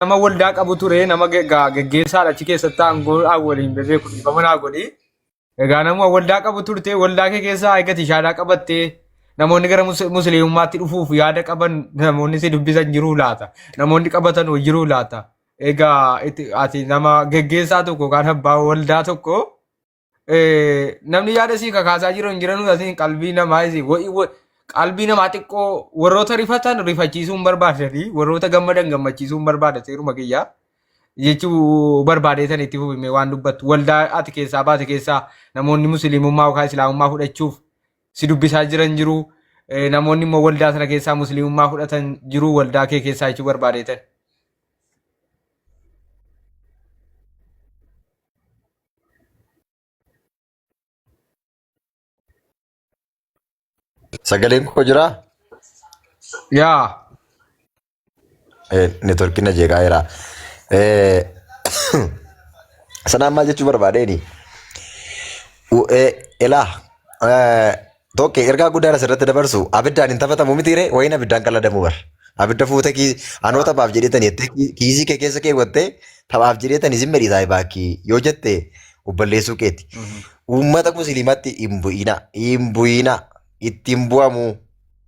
Nama waldaa qabu ture, nama geggeessaadha achi keessatti aangoo waliin beeku, dhiifama naa godhi. Egaa nama waldaa qabu turte, waldaa kee keessaa eegati shaadaa qabattee namoonni gara musliimummaatti dhufuuf yaada qaban, namoonni si dubbisan jiruu laata? Namoonni qabatan hoo jiruu laata? Egaa ati nama geggeessaa tokko kan abbaa waldaa tokko, namni yaada sii kakaasaa jiru hin jiranuu, asiin qalbii namaa isii qalbii namaa xiqqoo warroota rifatan rifachiisuu hin barbaadanii, warroota gammadan gammachiisuu hin barbaada, seeruma kiyyaa jechuu barbaadeetan itti fufime waan dubbattu. Waldaa ati keessaa baate keessaa namoonni musliimummaa yookaan islaamummaa fudhachuuf si dubbisaa jiran jiru, namoonni immoo waldaa sana keessaa musliimummaa fudhatan jiru waldaa kee keessaa jechuu barbaadeetan. Sagaleen koo jiraa? Yaa. Neetworkiin na jeeqaa jira. Sanaan maal jechuu barbaadeeni? Elaa tokko ergaa guddaan asirratti dabarsu, abiddaan hin taphatamu mitiire, wayiin abiddaan qaladamu bar. Abidda fuute anoo taphaaf jedheetani jettee kiisii kee keessa keewwattee taphaaf jedheetani zimma dhiisaa baakkii yoo jette obballeessuu keeti. Uummata musliimatti hin bu'ina, hin bu'ina, itti hin bu'amu,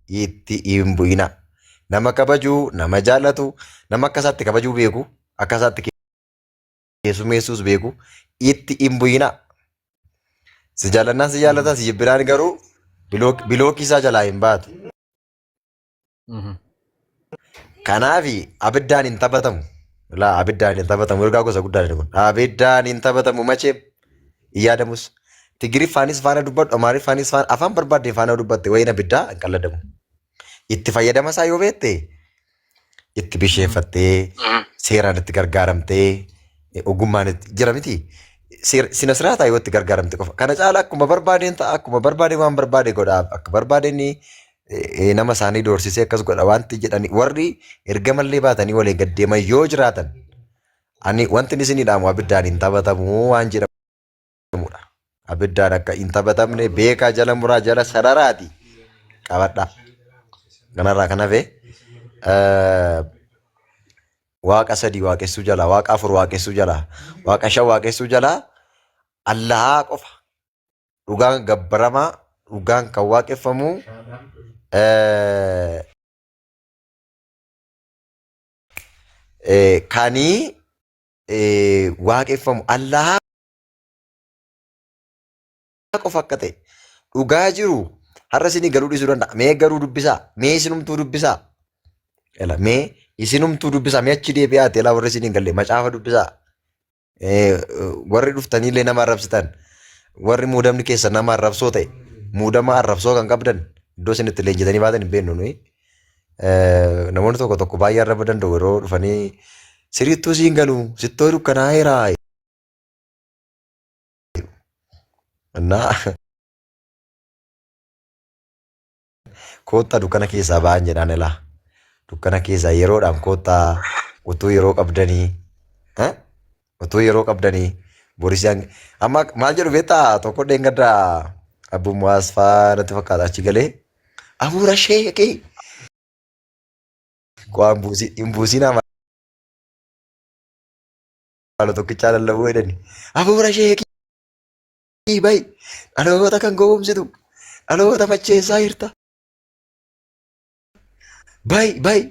itti hin bu'ina. Nama kabajuu, nama jaallatu, nama akka isaatti kabajuu beeku, akka isaatti keessummeessuus beeku, itti hin bu'ina. Si jaallannaan si jaallata, si jibbinaan garuu bilookii isaa jalaa hin baatu. Kanaaf abiddaan hin taphatamu. Laa, abiddaan hin taphatamu. Ergaa gosa guddaadha kun. Abiddaan hin taphatamu macheem hin yaadamus. Tigiriffaanis faana dubbadhu, Amaariffaanis faana, afaan barbaadde faana dubbatte wayiin abiddaa hin qalladamu. Itti fayyadama isaa yoo beekte, itti bisheeffattee, seeraan itti gargaaramtee, ogummaan itti jira miti. Sina siraataa yoo itti gargaaramte qofa. Kana caala akkuma barbaadeen ta'a, akkuma barbaade waan barbaade godha, akka barbaadeen nama isaanii doorsisee akkas godha wanti jedhani warri ergamallee baatanii waliin gad deeman yoo jiraatan, ani wanti inni isinii dhaamu abiddaan hin taphatamu waan jedhamudha. Abiddaan akka hin taphatamne beekaa, jala muraa, jala sararaati qabadha. Kanarraa kan hafe waaqa sadii waaqessuu jalaa, waaqa afur waaqessuu jalaa, waaqa shan waaqessuu jalaa, Allahaa qofa dhugaan gabbaramaa, dhugaan kan waaqeffamu, kanii waaqeffamu Allahaa qofa akka ta'e dhugaa jiru har'a isinii galuu dhiisuu danda'a. Mee garuu dubbisaa. Mee isinumtuu dubbisaa. Ela mee isinumtuu dubbisaa. Mee achi deebi'aati elaa warri isinii hin galle macaafa dubbisaa. Warri dhuftaniillee nama arrabsitan, warri muudamni keessan nama arrabsoo ta'e, muudama arrabsoo kan qabdan, iddoo isin itti leenjitanii baatan hin beeknu nuyi. Namoonni tokko tokko baay'ee arraba danda'u, yeroo dhufanii sirrittuu siin galu sittoo dukkanaa'eera. Innaa koottaa dukkana keessaa ba'an jedhaan elaa. Dukkana keessaa yeroodhaan koottaa, utuu yeroo qabdanii, eh? Utuu yeroo qabdanii borisiyaan amma maal jedhu beektaa? Tokko dheengadda Abbuu Muwaas faa natti fakkaata achi galee abuura sheekii waan buusii hin buusinaa maalo tokkichaa lallabuu jedhani abuura sheekii bayi, dhaloota kan gowwoomsitu, dhaloota macheessaa jirta, bayi bayi,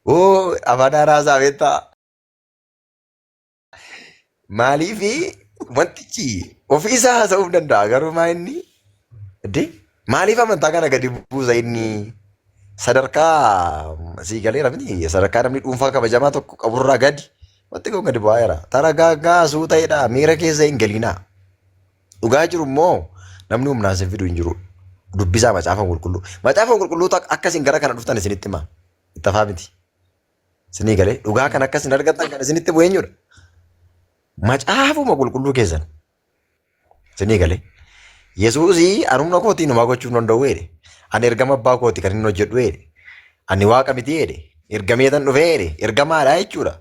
oo afaan haaraa isaa beektaa? Maaliif wantichi ofii isaa haasa'uu danda'a, garuu maa inni de maaliif amantaa kana gadi buusa? Inni sadarkaa sii galeera miti, sadarkaa namni dhuunfaa kabajamaa tokko qaburraa gadi wanti kun gadi bu'aa jira. Taragaaggaa suuta jedhaa, miira keessa hin galinaa. Dhugaa jiru immoo namni humnaan sin fidu hin jiru. Dubbisaa macaafa qulqulluu. Macaafa qulqulluu akka isin gara kana dhuftan isinitti hima. Itti hafaa miti. Isinii galee dhugaa kan akka isin argattan kan isinitti bu'e eenyudha? Macaafuma qulqulluu keessan. Isinii galee. Yesuusii ani humna kootiin homaa gochuu hin danda'u jedhe. Ani ergama abbaa kooti kan inni hojjedhu jedhe. Ani waaqa miti jedhe. Ergameetan dhufee jedhe. Ergamaadha jechuudha.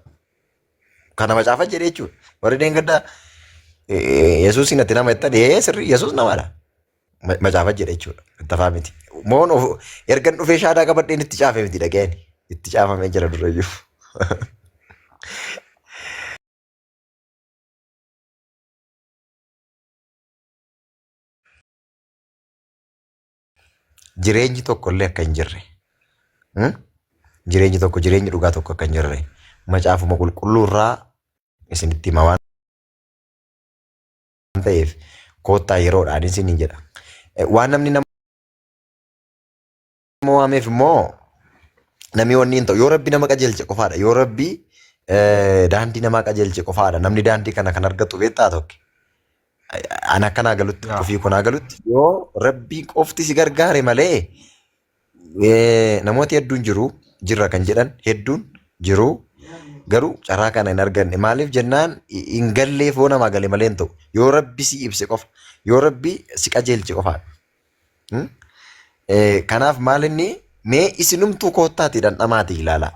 Kana macaafa jedhe jechuudha. Warri deengaddaa Yesuusiin ati nama jettan, ee sirrii, Yesuus namadha. Macaafa jedhe jechuudha. Ittafaa miti. Moon of ergan dhufee shaadaa qabadheen itti caafe miti dhaga'ani. Itti caafamee jira durayyuu. Jireenyi tokko illee akka hin jirre. Hmm? Jireenyi tokko jireenyi dhugaa tokko akka hin jirre macaafuma qulqulluu irraa isinitti hima waan ta'eef koottaa yeroodhaan isiniin jedha. Waan namni nama waameef immoo namni wanni hin ta'u yoo rabbi nama qajeelche qofaadha. Yoo rabbi daandii namaa qajeelche qofaadha. Namni daandii kana kan argatu beektaa tokko. An akka naa galutti ofii koo naa galutti yoo rabbi qofti si gargaare malee namooti hedduun jiru jirra kan jedhan hedduun jiru garuu carraa kana hin arganne maaliif jennaan hin galleef yoo namaa gale malee hin ta'u yoo rabbi si ibse qofa yoo rabbi si qajeelche qofaadha. Hmm? Kanaaf maal inni mee isinumtuu koottaati dhandhamaatii ilaalaa.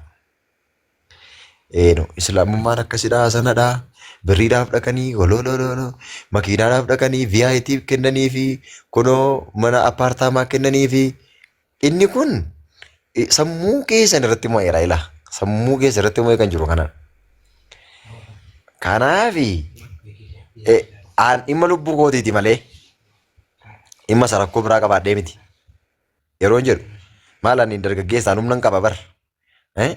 No, Islaamummaan akkasidha sanadha. Birriidhaaf dhaqanii gololololo makiinaadhaaf dhaqanii VIP kennanii fi kunoo mana appaartaamaa kennanii fi inni kun sammuu keessan irratti mo'eera ilaa sammuu keessa irratti mo'ee kan jiru kanadha. Kanaaf aan dhimma lubbuu kootiiti malee dhimma isa rakkoo biraa qabaadhee miti. Yeroon jedhu maal ani dargaggeessaan humnan qaba bar. Eh?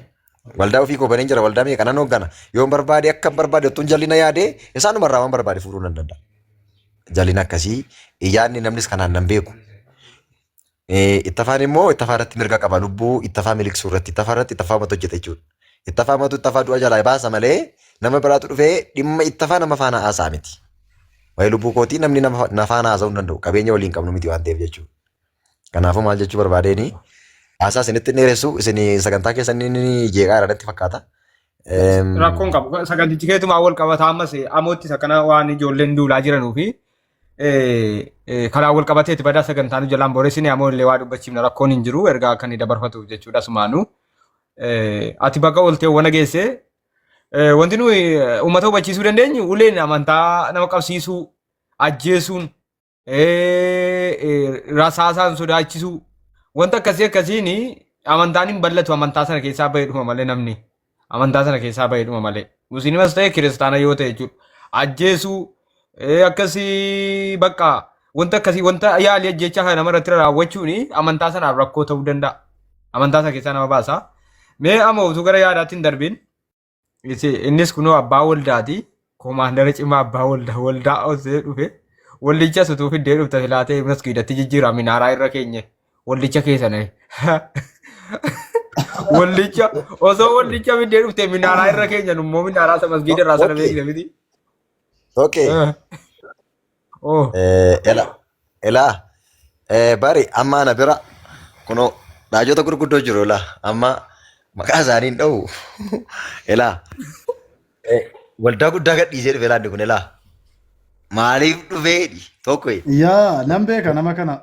Waldaa ofii koo baneen jira waldaa meeqa nan hooggana. Yoon barbaade akka barbaade otoo jallina yaadee isaanumarraa waan barbaade fuudhuu nan danda'a. Jallina akkasii yaadni namnis kanaan nan beeku. Ittafaan immoo ittafaa irratti mirga qaba lubbuu ittafaa miliqsuu irratti ittafaa irratti ittafaa matu hojjeta jechuudha. Ittafaa matu ittafaa du'a jalaa baasa malee nama biraatu dhufee dhimma ittafaa nama faana haasa'a miti. Waa'ee lubbuu kootii namni na faana haasa'uu hin danda'u qabeenya waliin qabnu miti waan ta'eef jechuudha. Kanaafuu maal jechuu barbaadeen haasaa isinitti hin dheeressu isin sagantaa keessan inni jeeqaa jira natti fakkaata. Rakkoon qabu sagantichi keetumaa wal qabata ammas amoottis akkana waan ijoolleen duulaa jiranuu fi karaa wal qabateeti badaa sagantaan jalaan boreessine amoo illee waa dubbachiifna rakkoon hin jiru ergaa akka inni dabarfatuuf jechuudha sumaanuu. Ati bakka ooltee wana geesse wanti nuyi uummata hubachiisuu dandeenyu uleen amantaa nama qabsiisuu ajjeesuun rasaasaan sodaachisuu wanta akkasii akkasiin amantaan hin bal'atu amantaa sana keessaa bahee dhuma malee namni amantaa sana keessaa bahee dhuma malee musliimas ta'e kiristaana yoo ta'e jechuudha ajjeesuu akkasii bakka wanta akkasii wanta yaalii ajjeechaa kana namarratti raawwachuun amantaa sanaaf rakkoo ta'uu danda'a amantaa sana keessaa nama baasa mee amma utuu gara yaadaatti hin darbiin Innis kunoo abbaa waldaati. Komaandara cimaa abbaa waldaa waldaa osoo dhufe. Waldichas utuu fiddee dhufta silaa ta'e masgiidatti jijjiira minaaraa irra keenye. Waldicha keessa nahe. Waldicha osoo waldicha fiddee dhufte minaaraa irra keenya nummoo minaaraa isa masgiida irraa sana beekne miti. Okay. Oh. Ela ela bari amma ana bira kunoo raajota gurguddoo jiru ela amma maqaa isaanii hin dha'u ela waldaa guddaa gadhiisee dhufe laanni kun ela maaliif dhufee tokko Yaa nan beeka nama kana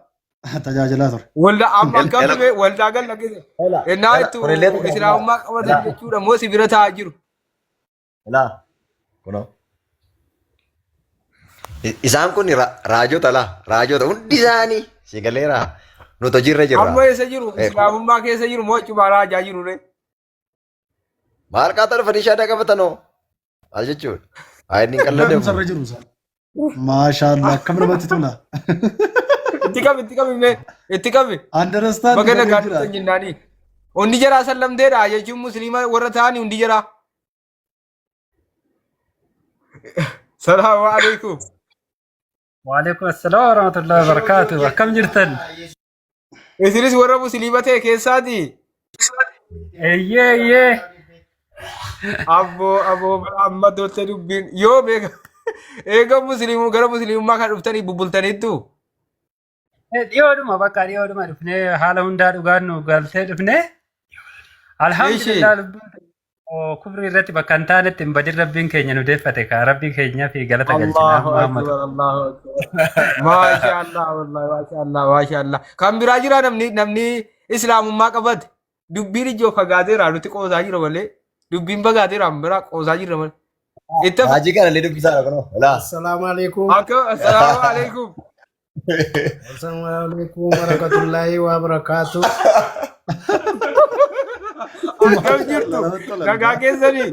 tajaajilaa ture. Waldaa amma El- akkam ela dhufe waldaa galla keessa. ela Ennaa ela ittu kunillee tajaajilaa islaamummaa qabatan ela jechuudha moo si bira taa'aa jiru. ela kunoo Isaan kun raajota laa raajota hundi isaanii si galeera nuti hojiirra jirra. Amma eessa jiru? Islaamummaa keessa jiru moo achuma raajaa jiru ree? Maal qaata dhufanii shaadaa qabatanoo? Maal jechuudha? Haa inni hin Beekumsa qalladamu. irra jiru isaan. Maashaallah akkam namatti tola. Itti qabi itti qabi mee itti qabi. Understand Baga godhee nagaa jira. dhuftan jennaanii. Hundi jaraa sallamteedha jechuun musliima warra ta'anii hundi jaraa. Salaamu alaikum. Waalaikum assalam warahmatullahi wabarakatuh. Akkam jirtan? Isinis warra musliima ta'e keessaati. Eeyyee eeyyee. Abboo aboo amma tolte dubbiin yoo beeka eega musliimuu gara musliimummaa kan dhuftanii bubbultaniittu. Dhiyoodhuma bakka dhiyoodhuma dhufnee haala hundaa dhugaan nu galtee dhufnee. Alhamdulillah lubbuun kufrii irratti bakka hin taanetti hin badin rabbiin keenya nu deeffate kaa rabbii keenyaa fi galata galchina Allahu amma amma akbar Allahu akbar. Maasha Allah wallahi maasha Allah maasha Allah. Kan biraa jira namni namni islaamummaa qabate dubbiin ijoo fagaateera nuti qoosaa jira malee dubbiin fagaateera an biraa qoosaa jira malee. Itti Haajii kana illee dubbisaadha kunoo. Laa. Assalamu alaikum. akka assalaamu alaikum. Assalamu alaikum warahmatullahi wabarakatuh. Akkam jirtu Namatti tola nagaa dhugaa. keessanii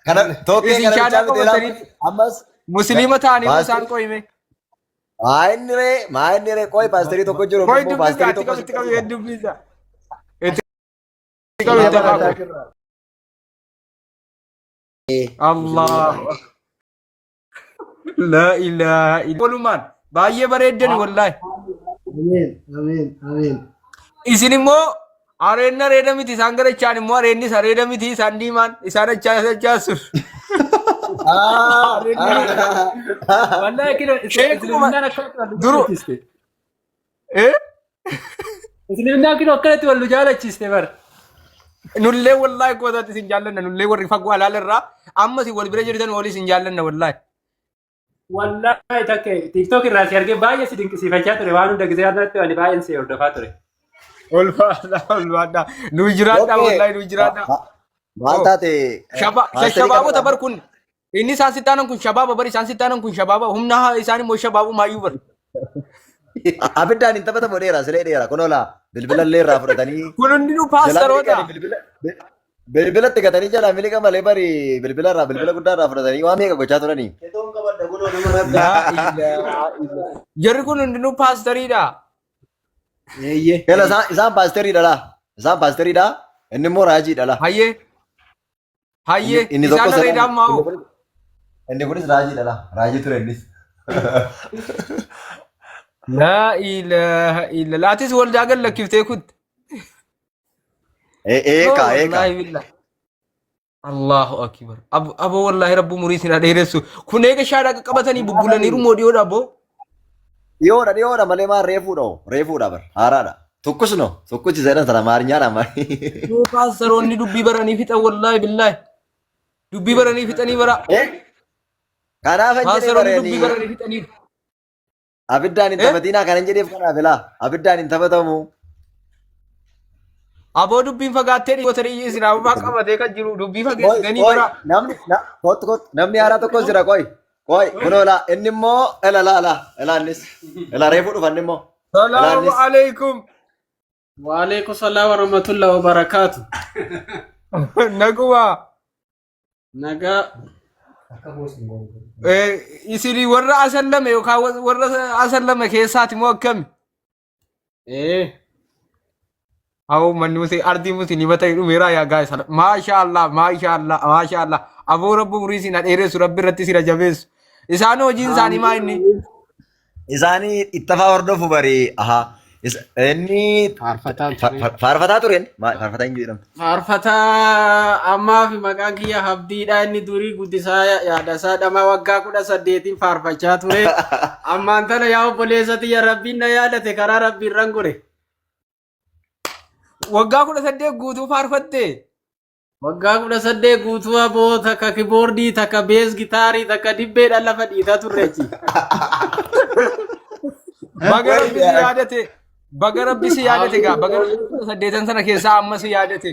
Kana tokkee isin kana shaadaa bichaa miti laa qabatanii ammas musliima ta'anii baasii isaan qoyime. Maa inni ree maa inni ree qoy paasterii tokko jiru Qoy immoo dubbisa paasterii itti tokko qabi itti qabi sitti dubbisa. Itti qabi itti qabi. Allah. La ilaha illa. Walumaan baay'ee bareeddani wallaahi. Ameen, ameen, ameen. Isin immoo areenna areeda miti isaan garachaan immoo areennis areeda miti isaan diimaan isaan achaa achaasu. Wallahi kino Sheekuma isliminaan akkanatti wal nu duru jaalachiste. eh Isliminaan kino akkanatti wal nu jaalachiste bar. Nullee wallaahi gootaatti isin jaallanna nullee warri fagoo alaala irraa amma isin wal bira jirtan walii isin jaallanna wallaahi. Wallahi takka TikTok irraa si argee baay'ee si dinqisiifachaa ture waan hunda gisee irratti ani baay'een si hordofaa ture. Ulfaadha ulfaadha nu jiraadha wallaahi nu jiraadha. Maal Oh. taate paasterii Shabaabota kana bar kun inni isaan sittaanan kun shabaaba bar isaan sittaanan kun shabaaba humna isaan immoo shabaabumaayuu bar. Abiddaan hin taphatamu dheeraa silee dheeraa kunoo laa bilbila illee irraa fudhatanii Kun hundinuu jalaa paastaroota. miliqanii bilbila bilbilatti gatanii jalaa miliqa malee bari bilbila irraa bilbila guddaa irraa fudhatanii waan meeqa gochaa turanii. Ketoon qabadha kunoo nama rabbi. Laa ilaaha illa. Jarri kun hundinuu paastariidha. Eeyyee. Ela isaan paasteriidha laa isaan paasteriidha inni immoo raajiidha laa. Hayyee hayyee Inni isaan tokko areeda ammaa hoo. Inni kunis raajiidha laa raajii ture innis. Laa ilaaha illa. Atis waldaa gad lakkiftee kutte. Eeka eeka. Wallaahi billah. Allahu akbar. Aboo wallaahi rabbu umurii isin haa dheeressu. Kun eega shaadhaa qaqqabatanii bubbulaniiru moo dhiyoodha aboo? Dhiyoodha dhiyoodha malee maal reefuudha hoo reefuudha bar haaraadha. Tokkos no tokkochi jedhan sana maariñaadha maal. Yoo paastaroonni dubbii baranii fixan wallaahi billaahi. Dubbii baranii fixanii bara. Kanaaf hin jedhee Paastaroonni dubbii baranii baranii fixanii. abiddaan hin Eh? taphatinaa kanan jedheef kanaaf ilaa abiddaan hin taphatamu. Aboo dubbiin fagaattee dhiyoo tarii islaamummaa qabatee kan jiru dubbii Qoy fageessitanii qoy bara. namni kottu kottu namni haaraa tokkos jira qoy qoy kunoo laa inni immoo ila laa laa ila innis ila reefuu dhufa inni immoo ila Salaamu innis alaikum. Waalaikum salam warahmatullahi wabarakatuh. Naguma. Nagaa. Isin warra asallame yookaan warra asallame keessaati moo akkami? Haa manni musee ardii musliima ta'e dhumeera yaa gaa'e sana. Maasha Allah maasha Allah maasha Allah. Aboo rabbi umurii isin haa dheeressu rabbi irratti isin haa jabeessu. Isaan hojiin isaanii maa inni? Isaanii ittafaa hordofu bari ahaa inni Faarfataan ture. Faarfataa tureen faarfataa hin jedhamtu. Faarfataa ammaa fi maqaan kiyya Habdiidha inni durii guddisaa yaadasaa dhamaa waggaa 18n faarfachaa ture. Ammaan tana yaa obboleessa tiyya rabbiin na yaadate karaa rabbiin irran gore. Waggaa 18 guutuu faarfatte. Waggaa 18 guutuu aboo takka kiboordii takka bees gitaarii takka dibbeedhaan lafa dhiitaa turre achi. Baga rabbi si yaadate. Baga rabbi si yaadate gaa. Baga rabbi 18n sana keessaa amma si yaadate.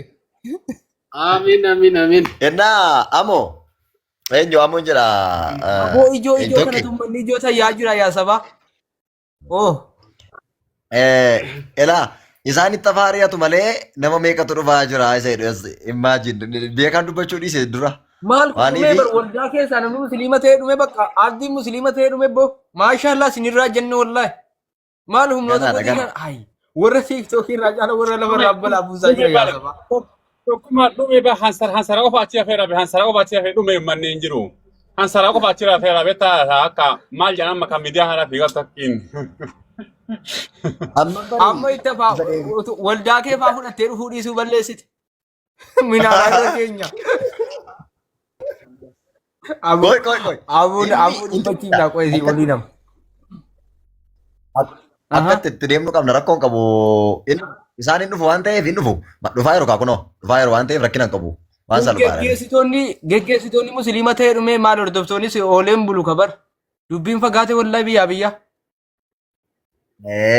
Amiin amiin amiin. Ennaa amoo eenyu amoon jedha Aboo ijoo ijoo tokki. kanatu uummanni ijoo tayyaa jira yaa sabaa. Oh. Elaa isaan itti afaa ari'atu malee nama meeqatu dhufaa jira isa jedhu imagine beekaan dubbachuu dhiise dura. Maal kun dhumee Maaliifi bar waldaa keessaa namni musliima ta'ee dhume bakka ardiin musliima ta'ee dhume boo maashaallah isinirraa jenne wallaahi maal humnoota ganaadha gotii gana. kana ay warra tiiktookii irraa caala warra lafa irraa balaa buusaa jira yaa sabaa. Tokkuma dhume ba hansara hansara qofa achi hafeera be hansara qofa achi hafee dhume manni hin jiru. Hansara qofa achi hafeera beektaa akka maal jedhan amma kan miidiyaa haaraa fiigaa takkiin. Amma Amma bari itti afaa isa deebi. waldaa kee faa fudhattee dhufuu dhiisuu balleessite. Minaaraa irra keenya. Aboo Qoy qoy qoy. aboo Inni aboo inni dubbachiifnaa qo'ee akka olii nama. akka itti deemnu qabna rakkoon qabu. Isaan hin dhufu waan ta'eef hin dhufu. Dhufaa yeroo kaa kunoo dhufaa yeroo waan ta'eef rakkina hin qabu. Waan Kun salphaadha. geggeessitoonni musliima ta'ee dhumee maal hordoftoonnis ooleen bulu kabar. Dubbiin fagaate wallahi biyyaa biyya.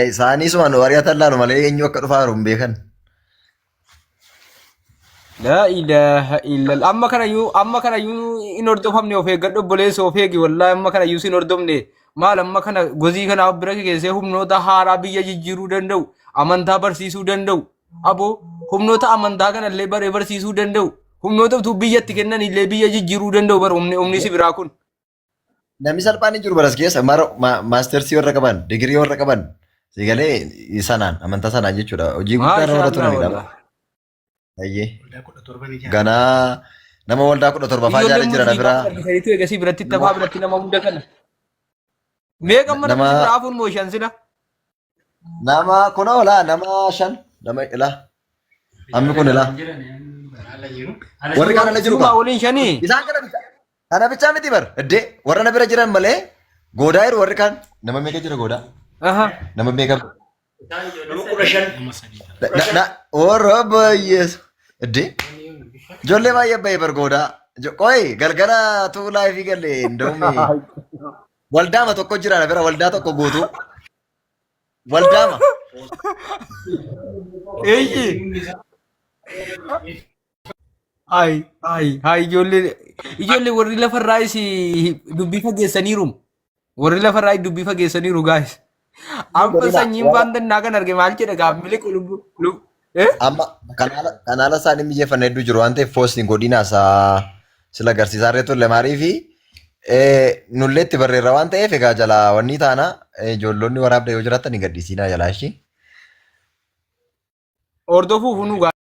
Isaanii sumaan ari'atan laalu malee eenyu akka dhufaa jiru hin beekan. Laa ilaaha illallah. Amma kanayyuu hin hordofamne of eeggadhu obboleessa of eegi wallahi amma kanayyuu sin hordofne maal amma kana gozii kana of bira keessee humnoota haaraa biyya jijjiiruu danda'u amantaa barsiisuu danda'u aboo humnoota amantaa kana illee baree barsiisuu danda'u humnoota utuu biyyatti kennan illee biyya jijjiiruu danda'u bara humni si biraa kun. Namni salphaan hin jiru baras keessa mara maastersii warra qaban, digirii warra qaban sigalee sanaan amantaa sanaan jechuudha. Hojii guddaa irra warra Maashaallah turanidha. wallah. Ayyee. Ganaa nama waldaa 17 faa Ijoolleen ijaaree jira na musliimaa biraa. kun argitaniitu eegasii biratti tafaa biratti nama hunda kana. Meeqa amma Nama namni si biraa hafuun moo shan sila? Nama kunoo laa nama shan nama ilaa hammi kun ilaa warri kaan ala jiru Siumaa kaa. waliin shanii. Isaan kana bichaa kana bichaa miti bar iddee warra na bira jiran malee goodaa jiru warri kaan nama meeqa jira goodaa Aha. nama meeqa Nama 15. na na warra baay'ees iddee ijoollee baay'ee baay'ee bar goodaa qoy galgala tuu laayifii galle ndawmi waldaama tokko jira na bira waldaa tokko guutuu waldaama. Eeyyi. Ay ay ay ijoollee ijoollee warri lafarraa isi dubbii fageessaniiru. Warri lafarraa dubbii fageessaniiru guys. Amma Godina sanyiin warra baandannaa kan arge maal jedha gaaf miliqu lubbu lubbu. Eh? Amma kanaala kanaala isaanii mijeeffanne hedduu jiru waan ta'eef poostiin godina isaa sila agarsiisaa irra turre maarii fi nullee itti barreerra waan ta'eef egaa jalaa wanni taana ijoollonni waraabda yoo jiraatan hin gadhiisiinaa jalaa ishii. Hordofuuf nu.